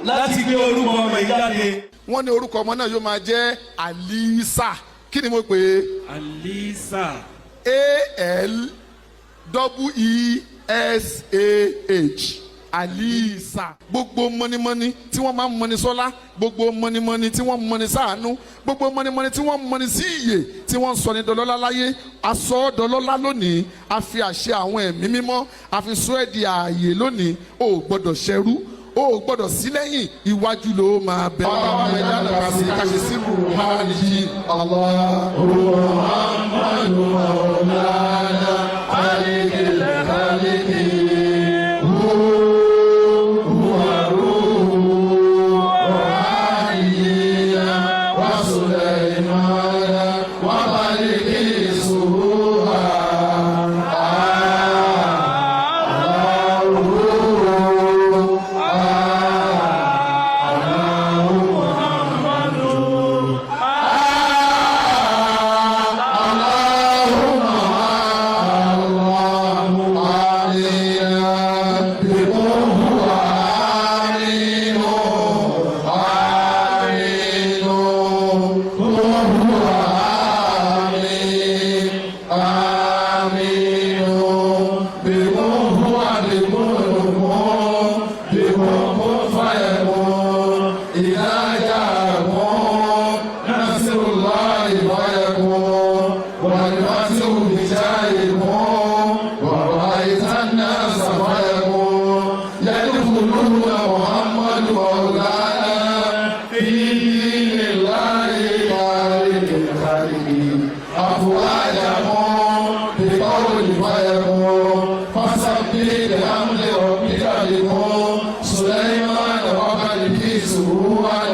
Láti gbé orúkọ ọmọ yìí jáde. Wọ́n ní orúkọ ọmọ náà yóò máa jẹ́ Alisa. Kí ni mo pè é? Alisa. Aleesah, Alisa. Gbogbo mọ́nímọ́ní tí wọ́n máa ń mọ́ni sọ́lá, gbogbo mọ́nímọ́ní tí wọ́n mọ́ni sáànú, gbogbo mọ́nímọ́ní tí wọ́n mọ́ni sí ìyè, tí wọ́n ń sọ ní dọlọ́lá láyé, aṣọ dọlọ́lá lónìí. A fi àṣẹ àwọn ẹ̀mí mímọ́, a fi sọ ẹ́ di ààyè lónìí. O ò gbọ́dọ̀ ṣẹrú, o ò gbọ́dọ̀ sí lẹ́yìn, iwájú ló máa bẹ. Ọlọ́run ẹja náà kà sí kàṣẹ sí ruhani Allah. Muhammadu Maulana Alikil Khaliki Huwa Ruhu Ruhaniyya wa Sulaimana wa Balikisu Allahu Allahu Muhammadu اللهم الله علينا بقوة آمين آمين هو آمين آمين بقوة بقوة بقوة فيكون إذا جاءكم نصر الله فيكون والفتح بجاهكم ورأيت الناس فيكون يدخلون محمد مولانا في دين الله خالق الخلق أفواجهم بقول فيكون فسبح بحمد ربك بكم سليمان وبلقيس على